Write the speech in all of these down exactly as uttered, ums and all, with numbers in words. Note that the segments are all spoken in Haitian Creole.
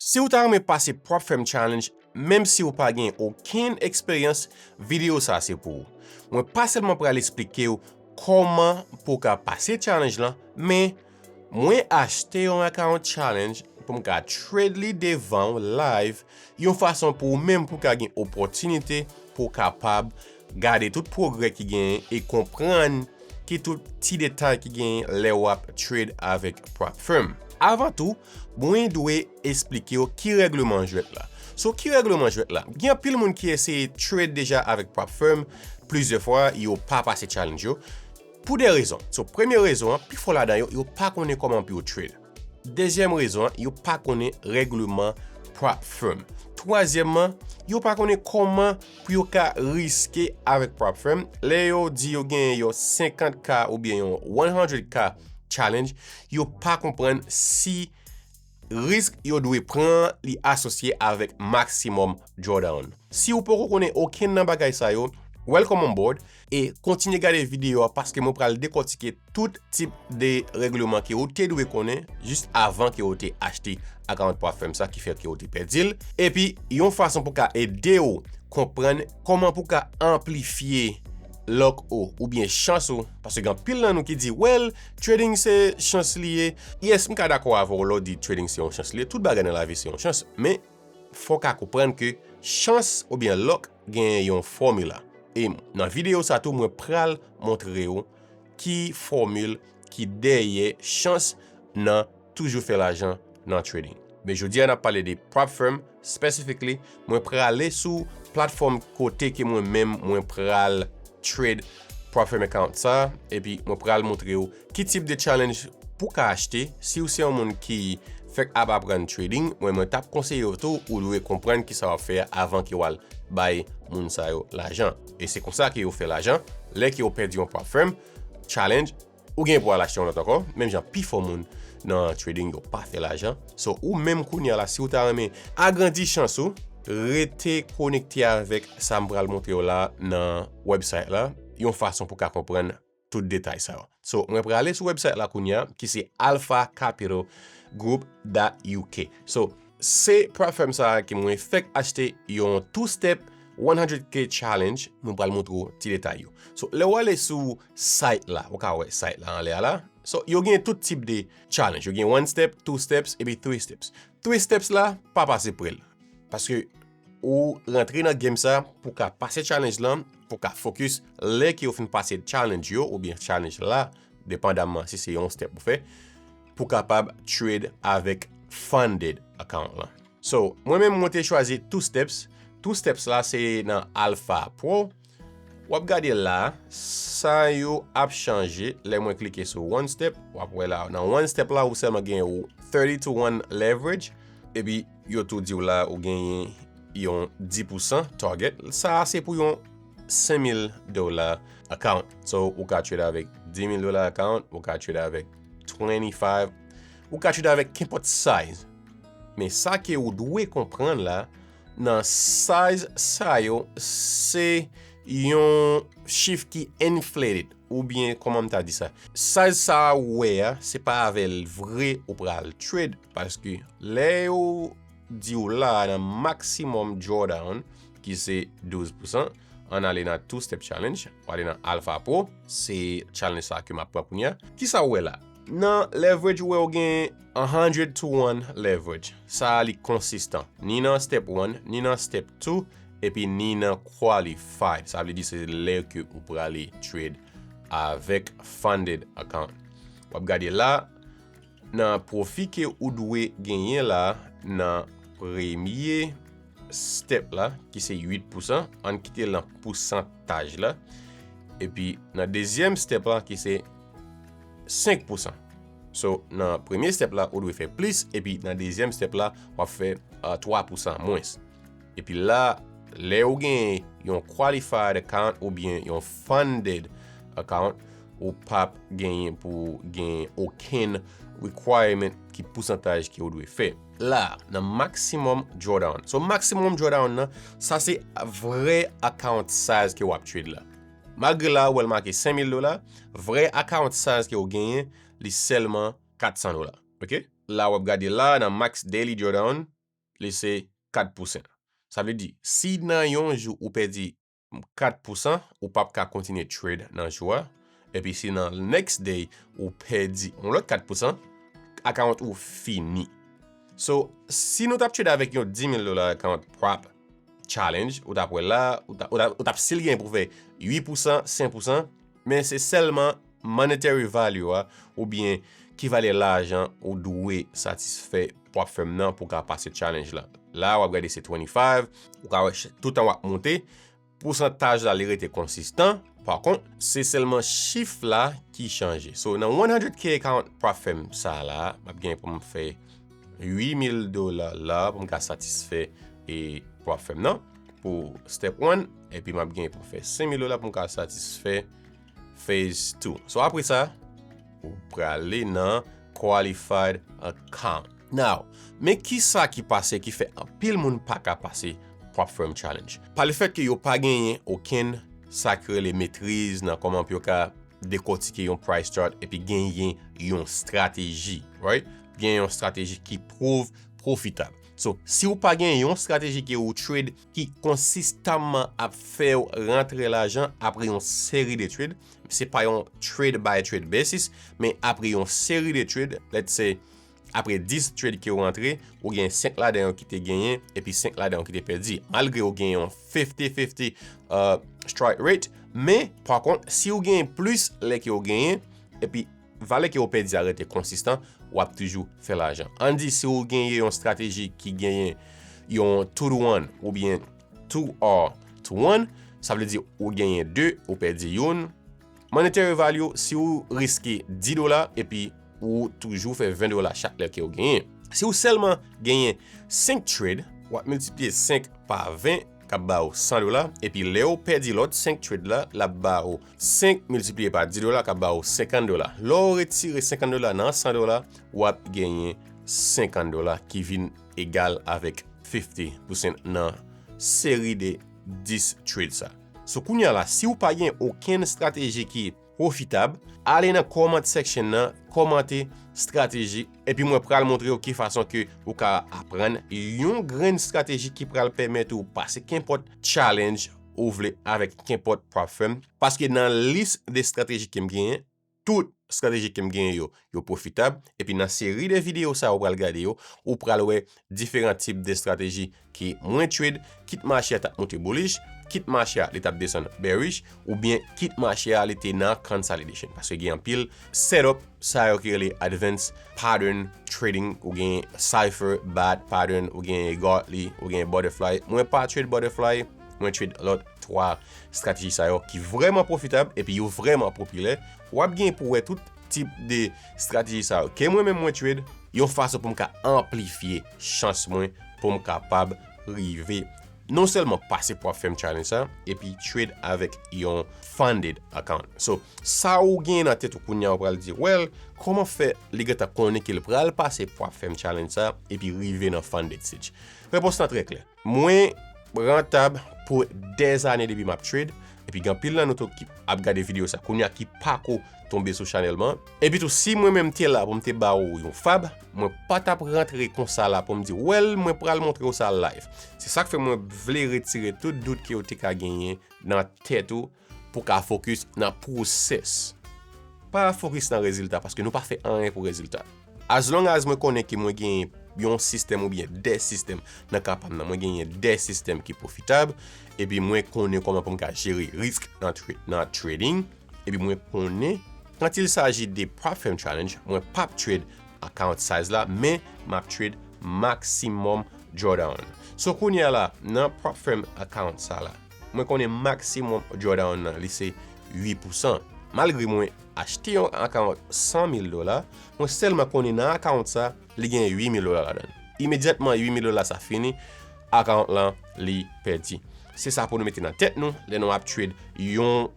Si w ta renmen pase Prop Firm Challenge, menm si w pa gen okenn eksperyans, videyo sa se pou ou. Mwen pa sèlman pral eksplike w kòman pou w ka pase challenge lan, men mwen achte yon account challenge pou m ka trade li devan w live, yon fason pou ou menm pou w ka gen opòtinite pou w kapab gade tout pwogrè ki genyen e konprann ki tout ti detay ki genyen lè w ap trade avèk Prop Firm. Avan tou, mwen dwe eksplike w ki règleman jwèt la. So, ki règleman jwèt la? Gen anpil moun ki eseye trade deja avèk Prop Firm plizyè fwa, yo pa pase challenge yo. Pou de rezon. So, premye rezon an, pifò ladan yo, yo pa konnen kòman pou yo trade. Dezyèm rezon an, yo pa konnen règleman Prop Firm. Twazyèmman, yo pa konnen kòman pou yo ka riske avèk Prop Firm. Lè yo di yo gen yon senkant K oubyen yon one hundred K challenge, yo pa konprann si risk yo dwe pran li asosye avèk maximum drawdown. Si w poko konnen okenn nan bagay sa yo, welcome on board e kontinye gade videyo a paske mwen pral dekòtike tout tip de règleman ke w te dwe konnen jis avan ke w te achte account Prop Firm sa ki fè ke w te pèdi l. Epi, yon fason pou ka ede w konprann kòman pou ka anplifye luck ou oubyen chans ou. Paske gen anpil nan nou ki di, well, trading se chans li ye. Yes, m ka dakò avè w lè w di trading se yon chans li ye. Tout bagay nan lavi se yon chans. Men, fò w ka konprann ke chans oubyen luck gen yon fòmila. E nan videyo sa tou, mwen pral montre w ki fòmil ki dèyè chans nan toujou fè lajan nan trading. Men jodi a, n ap pale de Prop Firm specifically. Mwen prale sou platfòm kote ke mwen menm mwen pral trade Prop Firm account sa, epi mwen pral montre w ki tip de challenge pou ka achte. Si w se yon moun ki fèk ap aprann trading, mwen, mwen t ap konseye w tou, ou dwe konprann kisa w ap fè avan ke w al bay moun sa yo lajan. E se konsa ke yo fè lajan. Lè ke yo pèdi yon Prop Firm challenge, ou gen pou al achte yon lòt ankò. Menm jan pifò moun nan trading yo pa fè lajan. So, ou menm kounye a la, si w ta renmen agrandi chans ou, rete konekte avèk sa m pral montre w la nan website la, yon fason pou ka konprann tout detay sa yo. So, mwen prale sou website la kounye a, ki se alpha capital group dot U K. So, se Prop Firm sa a ke mwen fèk achte yon two step one hundred K challenge, mwen pral montre w ti detay yo. So, lè w ale sou site la, ou ka wè site la anlè a la. So, yo gen tout tip de challenge. Yo gen one step, two steps, epi three steps. Three steps la, pa pase pre l. Paske ou rantre nan game sa pou ka pase challenge lan, pou ka focus lè ke yo fin pase challenge yo oubyen challenge la, depandamman si se yon step ou fè, pou kapab trade avèk funded account lan. So, mwen menm mwen te chwazi two steps. Two steps la se nan Alpha Pro. W ap gade la, sa yo ap chanje lè mwen klike sou one step. W ap wè la, nan one step la, ou sèlman gen yon thirty to one leverage. Epi, yo tou di w la, ou genyen yon dis pousan target. Sa a se pou yon senk mil dola account. So, ou ka trade avèk dis mil dola account, ou ka trade avèk twenty-five, ou ka trade avèk kenpòt size. Men sa ke ou dwe konprann la, nan size sa yo, se yon chif ki inflated, oubyen kòman m ta di sa? Size sa ou wè a, se pa avè l vre ou pral trade, paske lè yo di w la nan maximum drawdown, ki se douz pousan, ann ale nan two step challenge, w ale nan Alpha Pro, se challenge sa ke m ap pran kounye a. Kisa ou wè la? Nan leverage, ou wè ou gen one hundred to one leverage. Sa a li konsistan. Ni nan step one, ni nan step two, epi ni nan qualified. Sa vle di se lè ke ou prale trade avèk funded account. W ap gade la, nan pwofi ke ou dwe genyen la, nan premye step la, ki se uit pousan, ann kite l nan pousantaj la. Epi nan dezyèm step la, ki se senk pousan. So, nan premye step la, ou dwe fè plis, epi nan dezyèm step la, w ap fè, uh, twa pousan mwens. Epi la, lè ou gen yon qualified account oubyen yon funded account, ou p ap genyen pou gen okenn requirement ki pousantaj ke ou dwe fè. La, nan maximum drawdown. So, maximum drawdown nan, sa se vrè account size ke w ap trade la. Malgre la, ou wè l make senk mil dola, vrè account size ke ou genyen, li sèlman kat san dola. Ok? La, w ap gade la, nan max daily drawdown, li se kat pousan. Sa vle di, si nan yon jou ou pèdi kat pousan, ou p ap ka kontinye trade nan jou a. Epi si nan next day ou pèdi yon lòt kat pousan, account ou fini. So, si nou t ap trade avèk yon dis mil dola account prop challenge, ou t ap wè la, ou t ap, ou t ap, ou t ap still gen pou fè uit pousan, senk pousan, men se sèlman monetary value a, oubyen ki valè lajan ou dwe satisfè prop firm nan pou ka pase challenge la. La, w ap gade se twenty-five, ou ka wè ch-, toutan w ap monte, pousantaj la li rete konsistan. Pa kont, se sèlman chif la ki chanje. So, nan one hundred K account prop firm sa la, m ap gen pou m fè uit mil dola la pou m ka satisfè e prop firm nan pou step one, epi m ap gen pou m fè senk mil dola pou m ka satisfè phase two. So, apre sa, ou prale nan qualified account. Now, men kisa ki pase ki fè anpil moun pa ka pase prop firm challenge? Pa lefèt ke yo pa genyen okenn sa ki rele metriz nan kòman pou yo ka dekòtike yon price chart epi genyen yon strateji, right? Genyen yon strateji ki pwouv pwofitab. So, si w pa gen yon strateji ke ou trade ki konsistaman ap fè w rantre lajan apre yon seri de trade, se pa yon trade by trade basis, men apre yon seri de trade, let's say, apre dis trade ke w rantre, ou gen senk ladan yo ki te genyen, epi senk ladan yo ki te pèdi. Malgre w gen yon fifty fifty, uh, strike rate, men, pa kont, si w gen plis lè ke w genyen, epi valè ke w pèdi a rete konsistan, w ap toujou fè lajan. Ann di si w genyen yon strateji ki genyen yon two to one oubyen two R to one, sa vle di ou genyen de, ou pèdi youn. Monetary value, si w riske dis dola epi ou toujou fè ven dola chak lè ke w genyen. Si w sèlman genyen senk trade, w ap miltipliye senk pa ven, k ap ba w san dola, epi lè w pèdi lòt senk trade la, l ap ba w senk miltipliye pa dis dola, k ap ba w senkant dola. Lè w retire senkant dola nan san dola, w ap genyen senkant dola ki vin egal avèk fifty percent nan seri de dis trade sa. So, kounye a la, si w pa gen okenn estrateji ki pwofitab, ale nan comment section nan, kòmante estrateji, epi mwen pral montre w ki fason ke ou ka aprann yon grenn estrateji ki pral pèmèt ou pase kenpòt challenge ou vle avèk kenpòt prop firm. Paske nan lis de estrateji ke m genyen, tout estrateji ke m genyen yo, yo pwofitab. Epi nan seri de videyo sa ou pral gade yo, ou pral wè diferan tip de estrateji ke mwen trade, kit mache a t ap monte bullish, kit mache a li t ap desann bearish, oubyen kit mache a li te nan consolidation. Paske gen anpil setup, sa yo ki rele advanced pattern trading, ou gen cipher, bat pattern, ou gen gartley, ou gen butterfly. Mwen pa trade butterfly, mwen trade lòt twa estrateji sa yo ki vrèman pwofitab epi yo vrèman popilè. W ap gen pou wè tout tip de estrateji sa yo ke mwen menm mwen trade, yon fason pou m ka anplifye chans mwen pou m kapab rive non sèlman pase prop firm challenge sa, epi trade avèk yon funded account. So, sa ou gen nan tèt ou kounye a, ou pral di, well, kòman fè li gentan konnen ke l pral pase prop firm challenge sa, epi rive nan funded stage? Repons lan trè klè. Mwen rantab pou dèzane depi m ap trade, epi gen anpil nan nou tou ki ap gade videyo sa kounye a ki pako tonbe sou chanèl mwen. Epi tou, si mwen menm te la pou m te ba ou yon fab, mwen pa t ap rantre konsa la pou m di, well, mwen pral montre w sa live. Se sa k fè mwen vle retire tout dout ke w te ka genyen nan tèt ou pou ka fokis nan pwosès. Pa fokis nan rezilta, paske nou pa fè anyen pou rezilta. As long as mwen konnen ke mwen gen yon sistèm oubyen de sistèm nan ka pa m nan, mwen genyen de sistèm ki pwofitab, epi mwen konnen kòman pou m ka jere risk nan tra-, nan trading, epi mwen konnen, quand il s'agit de prop firm challenge, mwen p ap trade account size la, men m ap trade maximum drawdown. So, kounye a la, nan prop firm account sa la, mwen konnen maximum drawdown nan, li se uit pousan. Malgre mwen achte yon account san mil dola, mwen sèlman konnen nan account sa, li gen uit mil dola ladan l. Imedyatman uit mil dola sa fini, account lan, li pèdi. Se sa pou nou mete nan tèt nou, lè nou ap trade yon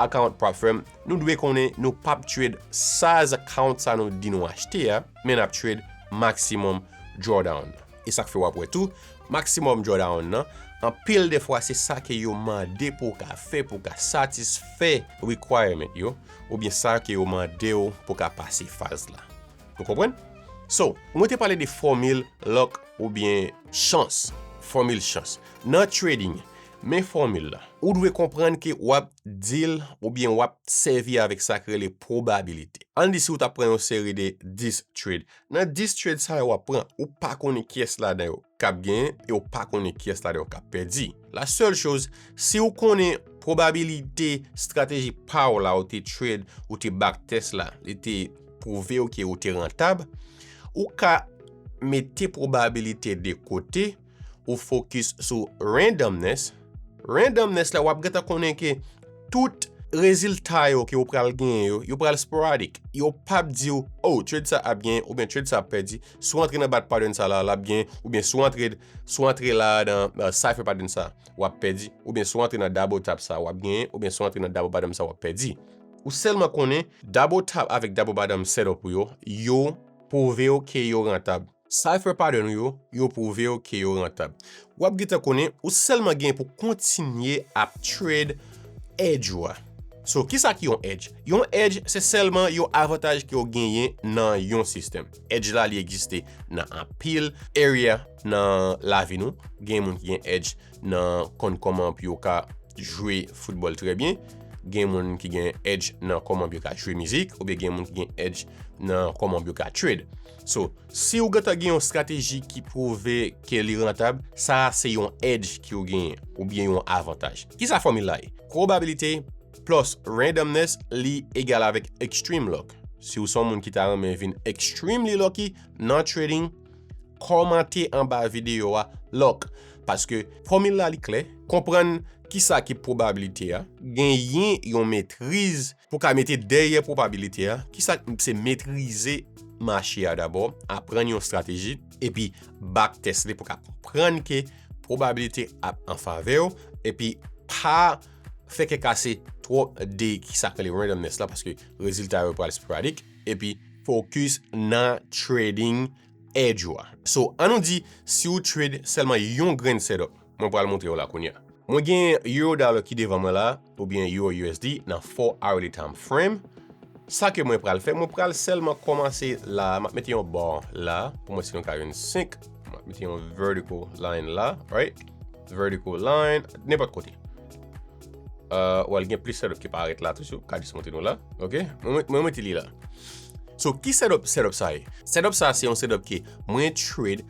account prop firm, nou dwe konnen nou p ap trade size account sa nou di nou achte a, men n ap trade maximum drawdown. E sa k fè w ap wè tou, maximum drawdown nan, anpil de fwa se sa ke yo mande pou w ka fè, pou w ka satisfè requirement yo, oubyen sa ke yo mande w pou w ka pase faz la. Nou konprann? So, mwen te pale de fòmil luck oubyen chans. Fòmil chans. Nan trading, men fòmil la. Ou dwe konprann ke w ap deal oubyen w ap sèvi avèk sa k rele pwobabilite. Ann di si w ta pran yon seri de dis trade. Nan dis trade sa yo w ap pran, ou pa konnen kiyès ladan yo k ap genyen e w pa konnen kiyès ladan yo k ap pèdi. La sèl choz, si w konnen pwobabilite estrateji pa w la ou te trade, ou te backtest la, li te pwouve w ke ou te rantab, ou ka mete pwobabilite de kote, ou focus sou randomness. Randomness la, w ap gentan konnen ke tout rezilta yo ke w pral genyen yo, yo pral sporadic. Yo p ap di w, oh, trade sa ap genyen oubyen trade sa ap pèdi. Si w antre nan bat pattern sa la, l ap genyen, oubyen si w antre, si w antre la nan uh, cipher pattern sa, w ap pèdi. Oubyen si w antre nan double top sa, w ap genyen, oubyen si w antre nan double bottom sa, w ap pèdi. Ou sèlman konnen double top avèk double bottom setup ou yo, yo pwouve w ke yo rantab. Cipher pattern ou yo, yo pwouve w ke yo rantab. W ap gentan konnen ou sèlman gen pou kontinye ap trade edge ou a. So, kisa ki yon edge? Yon edge, se sèlman yon avantaj ke w genyen nan yon sistèm. Edge la, li egziste nan anpil area nan lavi nou. Gen moun ki gen edge nan konn kòman pou yo ka jwe foutbòl trè byen. Gen moun ki gen edge nan kòman pou yo ka jwe mizik, oubyen gen moun ki gen edge nan kòman pou yo ka trade. So, si w gentan gen yon estrateji ki pwouve ke li rantab, sa a se yon edge ke w genyen, oubyen yon avantaj. Kisa fòmil la ye? Probabilite plus randomness, li egal avèk extreme luck. Si w se yon moun ki ta renmen vin extremely lucky nan trading, kòmante anba videyo a luck. Paske fòmil la li klè, konprann kisa ki pwobabilite a, genyen yon metriz pou ka mete dèyè pwobabilite a, kisa se metrize mache a dabò, aprann yon estrateji, epi backtest li pou ka konprann ke pwobabilite ap an favè w, epi pa fè kè kase twòp de kisa k rele randomness la, paske rezilta yo pral sporadic, epi focus nan trading edge ou a. So, ann nou di, si w trade sèlman yon grenn setup, mwen pral montre w la kounye a. Mwen gen Euro dollar ki devan mwen la, oubyen Euro U S D nan four hourly time frame. Sa ke mwen pral fè, mwen pral sèlman kòmanse la, m ap mete yon bar la, pou mwen si nou ka jwenn senk. M ap mete yon vertical line la, right? Vertical line, nenpòt kote. Uh, well, gen plis setup ki parèt la toujou, ka jis montre nou la, ok? Mwen, mwen, mwen mete li la. So, ki setup, setup sa ye? Setup sa se yon setup ke mwen trade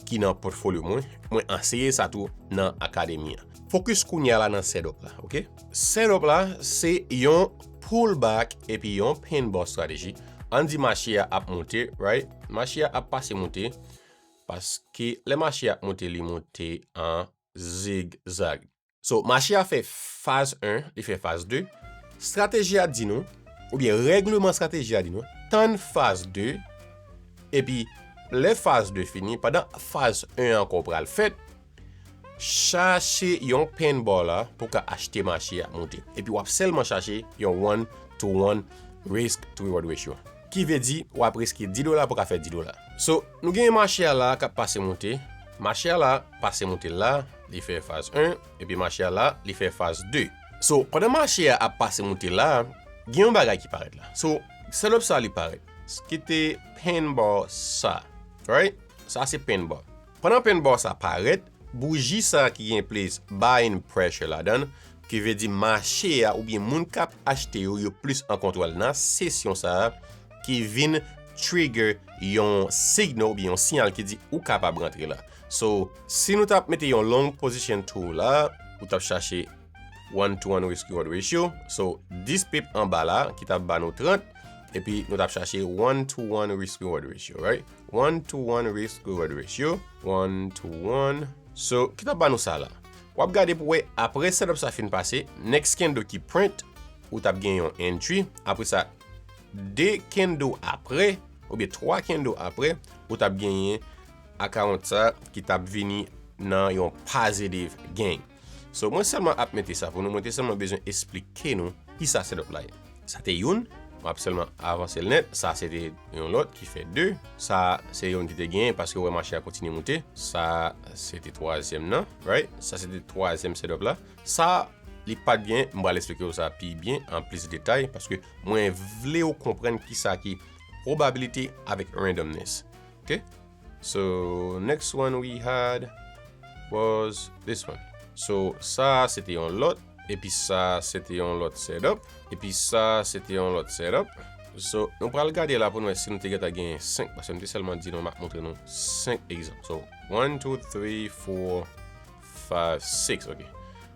ki nan portfolio mwen, mwen anseye sa tou nan akademi an. Focus kounye a la nan setup la, ok? Setup la se yon pullback epi yon pin bar strategy. Ann di mache a ap monte, right? Mache a ap pase monte, paske lè mache a ap monte, li monte an zigzag. So, mache a fè faz en, li fè faz de. Estrateji a di nou, oubyen règleman estrateji a di nou, tann faz de, epi lè faz de fini, pandan faz en ankò pral fèt, chache yon pin bar la pou ka achte mache a monte. Epi w ap sèlman chache yon one to one risk to reward ratio. Ki vle di, w ap riske dis dola pou ka fè dis dola. So, nou gen mache a la k ap pase monte. Mache a la pase monte la, li fè faz en, epi mache a la, li fè faz de. So, pandan mache a ap pase monte la, gen yon bagay ki parèt la. So, setup sa li parèt. Kite pin bar sa. Right? Sa se pin bar. Pandan pin bar sa parèt, bouji sa ki gen plis buying pressure ladan l, ki vle di mache a oubyen moun k ap achte yo, yo plis an kontwòl nan sesyon sa a, ki vin trigger yon signal oubyen yon siyal ki di ou kapab rantre la. So, si nou t ap mete yon long position tool la, ou t ap chache one to one risk reward ratio. So, dis pip anba la, ki t ap ba nou trant, epi nou t ap chache one to one risk reward ratio, right? One to one risk reward ratio, one to one. So, ki t ap ba nou sa la? W ap gade pou wè, apre setup sa fin pase, next candle ki print, ou t ap gen yon entry. Apre sa, de candle apre, oubyen twa candle apre, ou t ap genyen account sa ki t ap vini nan yon positive gain. So, mwen sèlman ap mete sa pou nou, mwen te sèlman bezwen esplike nou kisa setup la ye. Sa te youn, m ap sèlman avanse l nèt. Sa se te yon lòt ki fè de. Sa se youn ki te genyen paske w wè mache a kontinye moute. Sa se te twazyèm nan, right? Sa se te twazyèm setup la. Sa, li pa t genyen, m pral esplike w sa pi byen, an plis detay, paske mwen vle w konprann kisa ki probabilite avèk randomness. Ok? So, next one we had was this one. So, sa se te yon lòt, epi sa se te yon lòt setup, epi sa se te yon lòt setup. So, nou pral gade la pou nou wè si nou te gentan genyen senk, paske m te sèlman di nou m ap montre nou senk egzanp. So, one, two, three, four, five, six, ok.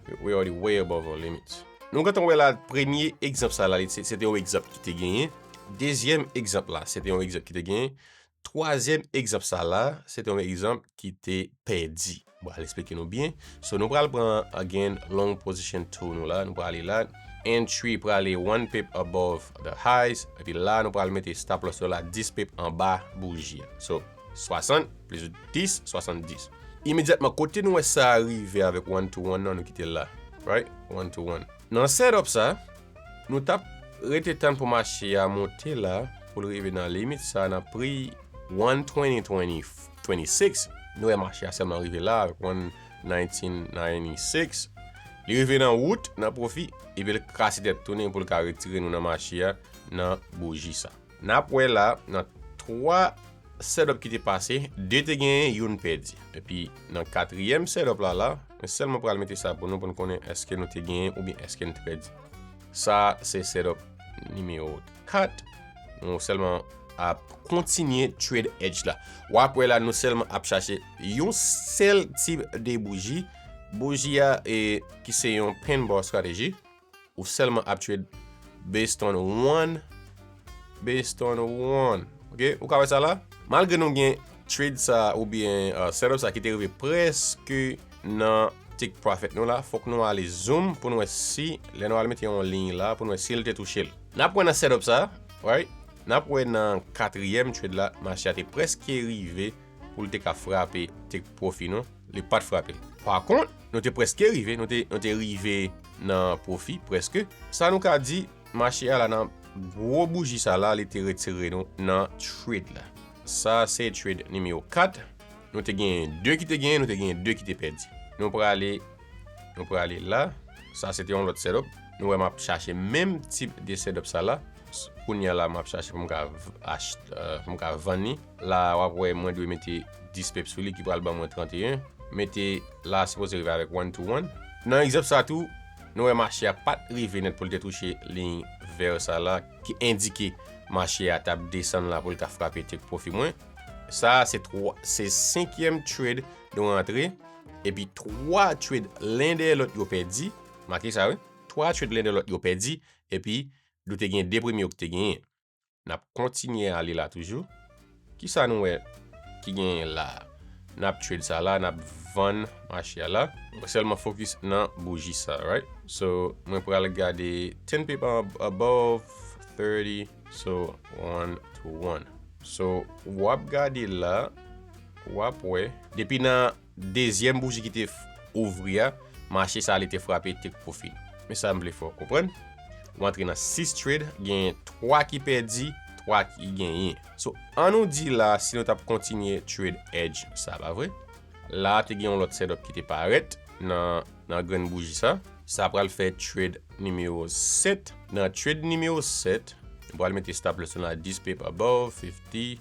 We, we already way above our limits. Nou gentan wè la, premye egzanp sa la, li se, se te yon egzanp ki te genyen. Dezyèm egzanp la, se te yon egzanp ki te genyen. Twazyèm egzanp sa la, se te yon egzanp ki te pèdi. Bon, al eksplike nou byen. So, nou pral pran, again, long position tool nou la. Nou prale la. Entry prale one pip above the highs. Epi la, nou pral mete stop loss nou la dis pip anba bouji a. So, swasant plis dis, swasanndis. Imedyatman, kote nou wè sa rive avèk one to one nan, nou kite l la. Right? One to one. Nan setup sa, nou t ap rete tann pou mache a monte la, pou l rive nan limit sa, nan pri one twenty twenty-six. Nou wè mache a sèlman rive la, avèk one nineteen ninety-six. Li rive nan wout, nan pwofi, epi l kase tèt tounen pou l ka retire nou nan mache a, nan bouji sa. N ap wè la, nan twa setup ki te pase, de te genyen, youn pèdi. Epi nan katriyèm setup la, la, mwen sèlman pral mete sa pou nou, pou n konnen èske nou te genyen oubyen èske n te pèdi. Sa se setup nimewo kat. Nou sèlman ap kontinye trade edge la. W ap wè la, nou sèlman ap chache yon sèl tip de bouji. Bouji a, e, ki se yon pin bar strategy. Ou sèlman ap trade based on one, based on one. Ok, ou ka wè sa la? Malgre nou gen trade sa oubyen, uh, setup sa ki te rive prèske nan take profit nou la, fòk nou ale zoom pou nou wè si, lè nou al mete yon liy la, pou nou wè si l te touche l. N ap wè nan setup sa, right? N ap wè nan katriyèm trade la, mache a te prèske rive pou l te ka frape take profit nou, li pa t frape l. Pa kont, nou te prèske rive, nou te, nou te rive nan pwofi, prèske. Sa nou ka di, mache a la nan gwo bouji sa la, li te retire nou nan trade la. Sa se trade nimewo kat. Nou te genyen de ki te genyen, nou te genyen de ki te pèdi. Nou prale, nou prale la. Sa se te yon lòt setup. Nou wè m ap chache menm tip de setup sa la. Kounye a la, m ap chache pou m ka v-, acht-, euh, pou m ka vann li. La, w ap wè mwen dwe mete dis pip sou li ki pral ban mwen tranteyen. Mete la, sipoze rive avèk one to one. Nan egzanp sa tou, nou wè mache a pa t rive nèt pou l te touche liy vè sa la ki endike mache a t ap desann la pou l ka frape take profit mwen. Sa a se twa, se senkyèm trade nou rantre, epi twa trade len dèyè lòt yo pèdi. Make sa wi. Twa trade len dèyè lòt yo pèdi, epi nou te gen de premye yo ki te genyen. N ap kontinye ale la toujou. Kisa nou wè ki genyen la? N ap trade sa la, n ap vann mache a la. Mwen sèlman fokis nan bouji sa, right? So, mwen pral gade ten pip ab-, above thirty, so, one to one. So, w ap gade la, w ap wè, depi nan dezyèm bouji ki te f-, ouvri a, mache sa li te frape take profit. Men sa m vle fè w konprann. Ou antre nan sis trade, gen twa ki pèdi, twa ki genyen. So, an nou di la, si nou t ap kontinye trade edge sa, pa vre? La, te gen yon lòt setup ki te parèt nan, nan grenn bouji sa. Sa pral fè trade nimewo sèt. Nan trade nimewo sèt, nou pral mete stop loss nou la dis pip above fifty,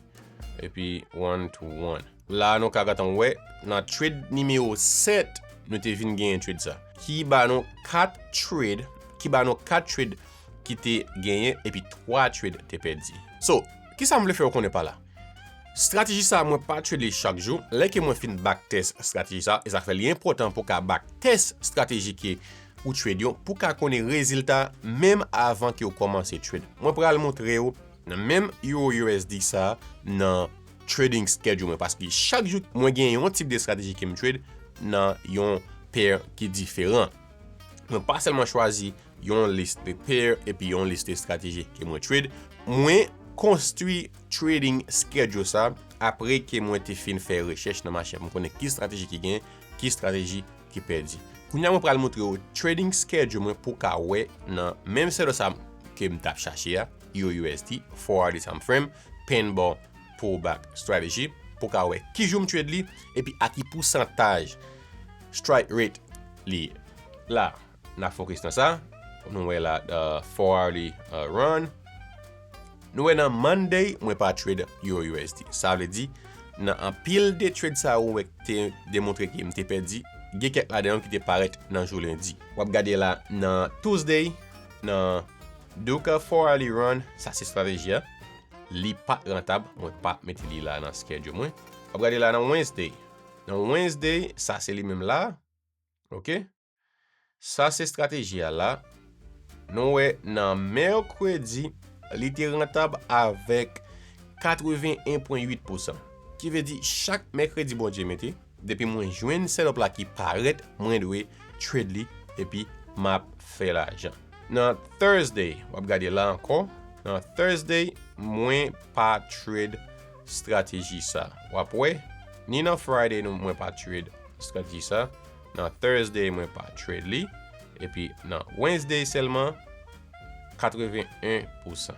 epi one to one. La, nou ka gentan wè, nan trade nimewo sèt, nou te vin genyen trade sa. Ki ba nou kat trade, ki ba nou kat trade ki te genyen, epi twa trade te pèdi. So, kisa m vle fè w konnen pa la? Strateji sa, mwen pa trade li chak jou. Lè ke mwen fin backtest strateji sa, e sa fè li enpòtan pou w ka backtest strateji ke ou trade yo, pou w ka konnen rezilta menm avan ke w kòmanse trade. Mwen pral montre w nan menm Euro U S D sa nan trading schedule mwen, paske chak jou mwen gen yon tip de strateji ke m trade nan yon pair ki diferan. Mwen pa sèlman chwazi yon lis de pair epi yon lis de strateji ke mwen trade. Mwen konstwi trading schedule sa apre ke mwen te fin fè rechèch nan mache a pou m konnen ki strateji ki gen, ki strateji ki pèdi. Kounye a mwen pral montre w trading schedule mwen pou w ka wè nan menm setup sa ke m t ap chache a, Euro U S D, four hourly time frame, pin bar pullback strategy, pou w ka wè ki jou m trade li, epi a ki pousantaj strike rate li ye. La, n ap focus nan sa. Nou wè la, uh, four hourly, uh, run. Nou wè nan Monday, mwen pa trade Euro U S D. Sa vle di, nan anpil de trade sa ou wè k te demontre ke m te pèdi, gen kèk ladan yo ki te parèt nan jou lendi. W ap gade la nan Tuesday, nan Duka four hourly run, sa se estrateji a. Li pa t rantab, mwen pa mete li la nan schedule mwen. W ap gade la nan Wednesday. Nan Wednesday, sa se li menm la. Ok? Sa se estrateji a la. Nou wè nan mèkredi, li te rantab avèk katreven en pwen uit pousan. Ki vle di chak mèkredi Bondye mete, depi mwen jwenn setup la ki parèt, mwen dwe trade li epi m ap fè lajan. Nan Thursday, w ap gade la ankò. Nan Thursday, mwen pa trade estrateji sa. W ap wè, ni nan Friday nou mwen pa trade estrateji sa. Nan Thursday, mwen pa trade li. Epi nan Wednesday sèlman, katreven en pousan.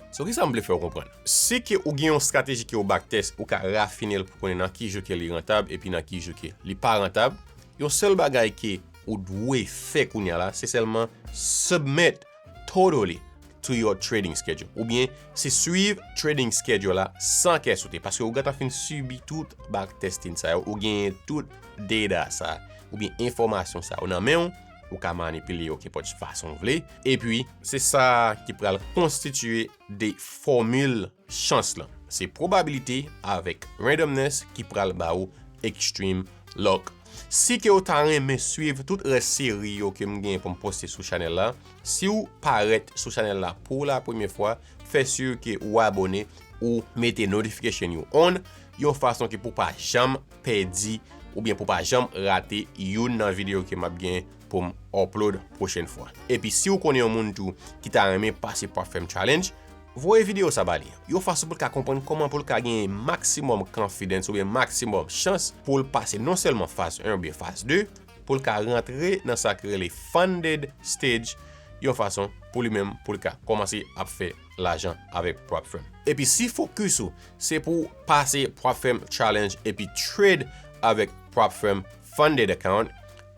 So, kisa m vle fè w konprann? Si ke ou gen yon estrateji ke ou backtest, ou ka rafine l pou konnen nan ki jou ke li rantab epi nan ki jou ke li pa rantab. Yon sèl bagay ke ou dwe fè kounye a la, se sèlman submit totally to your trading schedule. Oubyen se swiv trading schedule la san kè sote. Paske ou gentan fin sibi tout backtesting sa yo, ou genyen tout data sa, oubyen enfòmasyon sa yo nan men w, ou ka manipile yo kenpòt fason w vle. Epi, se sa ki pral konstitiye de fòmil chans lan. Se probabilite avèk randomness ki pral ba ou extreme luck. Si ke w ta renmen swiv tout rès seri yo ke m gen pou m poste sou chanèl la, si w parèt sou chanèl la pou la premyè fwa, fè si ke ou abòne, ou mete notification yo on, yon fason ke pou pa janm pèdi oubyen pou pa janm rate youn nan videyo ke m ap gen pou m upload pwochèn fwa. Epi si w konnen yon moun tou ki ta renmen pase Prop Firm Challenge, voye videyo sa ba li. Yon fason pou l ka konprann kòman pou l ka genyen maksimòm confidence oubyen maksimòm chans pou l pase non sèlman faz en oubyen faz de, pou l ka rantre nan sa ki rele funded stage, yon fason pou li menm pou l ka kòmanse ap fè lajan avèk Prop Firm. Epi si focus ou se pou pase Prop Firm Challenge epi trade avèk Prop Firm Funded Account,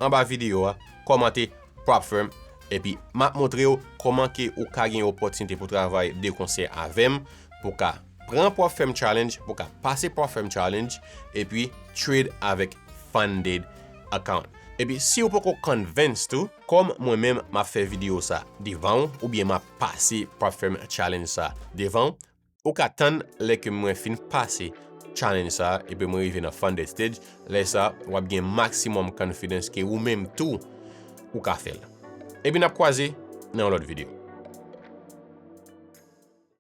anba videyo a, kòmante Prop Firm, epi m ap montre w kòman ke ou ka gen opòtinite pou travay de konsè avè m, pou ka pran Prop Firm Challenge, pou ka pase Prop Firm Challenge, epi trade avèk Funded Account. Epi si ou poko convince tou, kòm mwen menm m ap fè videyo sa devan ou, oubyen m ap pase Prop Firm Challenge sa devan ou, ou ka tann lè ke mwen fin pase challenge sa, epi mwen rive nan funded stage, lè sa, w ap gen maximum confidence ke ou menm tou, ou ka fè l. Epi n ap kwaze nan yon lòt videyo.